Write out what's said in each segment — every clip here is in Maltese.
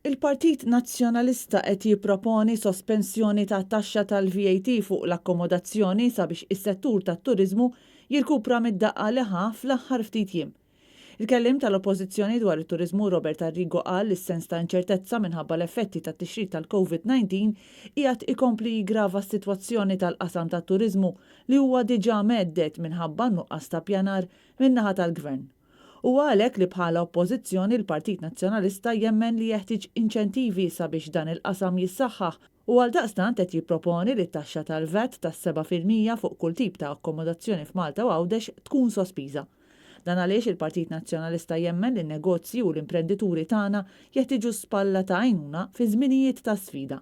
Il-Partit Nazzjonalista qed jipproponi sospensjoni tat-taxxa tal-VAT fuq l-akkomodazzjoni sabiex is-settur tat-turiżmu jirkupra mid-daqqa li ħa fl-aħħar ftit jiem. Il-kelliem tal-Oppożizzjoni dwar it-turiżmu Robert Arrigo qal li s-sens ta' inċertezza minħabba l-effetti tat-tixrid tal-Covid 19 qiegħed ikompli jiggrava s-sitwazzjoni tal-qasam tat-turiżmu li huwa diġà mhedded minħabba n-nuqqas ta' ppjanar min-naħa tal-Gvern. Huwa għalhekk li bħala Oppożizzjoni l-Partit Nazzjonalista jemmen li jeħtieġ inċentivi sabiex dan il-qasam jissaħħaħ u għaldaqstant qed jipproponi li t-taxxa tal-VAT tas-7% fuq kull tip ta' akkomodazzjoni f'Malta u Għawdex tkun sospiża. Dan għaliex il-Partit Nazzjonalista jemmen li n-negozji u l-imprendituri tagħna jeħtieġu spalla ta' għajnuna fi żminijiet ta' sfida.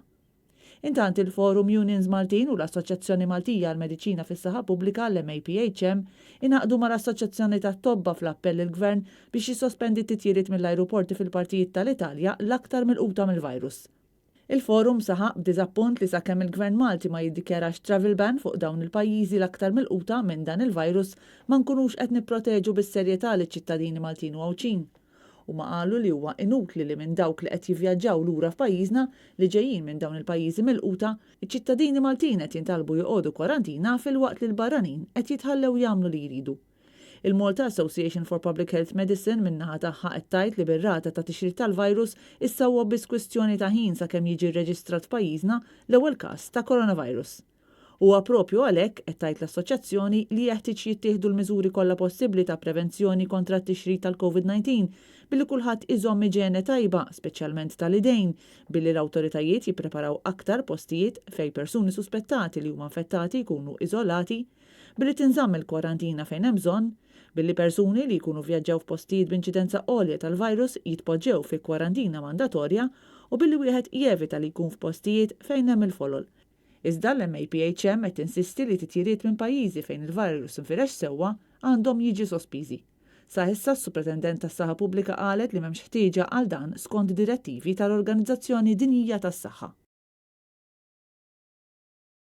Intant il-Forum Unions Maltin u l-Assoċjazzjoni Maltija għall-Mediċina fis-Saħħa Pubblika, l-MAPHM, ingħaqdu mal-Assoċjazzjoni tat-Tobba fl-appell lill-Gvern biex jissospendi t-titjiriet mill-ajruporti fil-partijiet tal-Italja l-aktar milquta mill-virus. Il-Forum saħaq b'diżappunt li sakemm il-Gvern Malti ma jiddikjarax travel ban fuq dawn il-pajjiżi l-aktar milquta minn dan il-virus ma nkunux qed nipproteġu bis-serjetà liċ-ċittadini Maltin u Għawdxin. Huma qalu li huwa inutli li minn dawk li qed jivvjaġġaw lura f'pajjiżna li ġejjin minn dawn il-pajjiżi milquta, iċ-ċittadini Maltin qed jintalbu joqogħdu kwarantina filwaqt li l-barranin qed jitħallew jagħmlu li jridu. Il-Malta Association for Public Health Medicine min-naħa tagħha qed tgħid li bir-rata ta' tixrid tal-virus issa huwa biss kwistjoni ta' ħin sakemm jiġi rreġistrat f'pajjiżna l-ewwel każ ta' coronavirus. Huwa proprju għalhekk, qed tgħid l-Assoċjazzjoni, li jeħtieġ jittieħdu l-miżuri kollha possibbli ta' prevenzjoni kontra t-tixrid tal-Covid 19 billi kulħadd iżomm iġene tajba, speċjalment tal-idejn, billi l-awtoritajiet jippreparaw aktar postijiet fejn persuni suspettati li huma infettati jkunu iżolati, billi tinżamm il-kwarantina fejn hemm bżonn, billi persuni li jkunu vvjaġġaw f'postijiet b'inċidenza għolja tal-virus jitpoġġew fi kwarantina mandatorja u billi wieħed jevita li jkun f'postijiet fejn hemm il-folol. Iżda l-MAPHM qed tinsisti li titjiriet minn pajjiżi fejn il-virus infirex sewwa għandhom jiġi sospiżi. Sa issa s-Supretendent tas-Saħħa Pubblika qalet li m'hemmx ħtieġa għal dan skont direttivi tal-Organizzazzjoni Dinjija tas-Saħħa.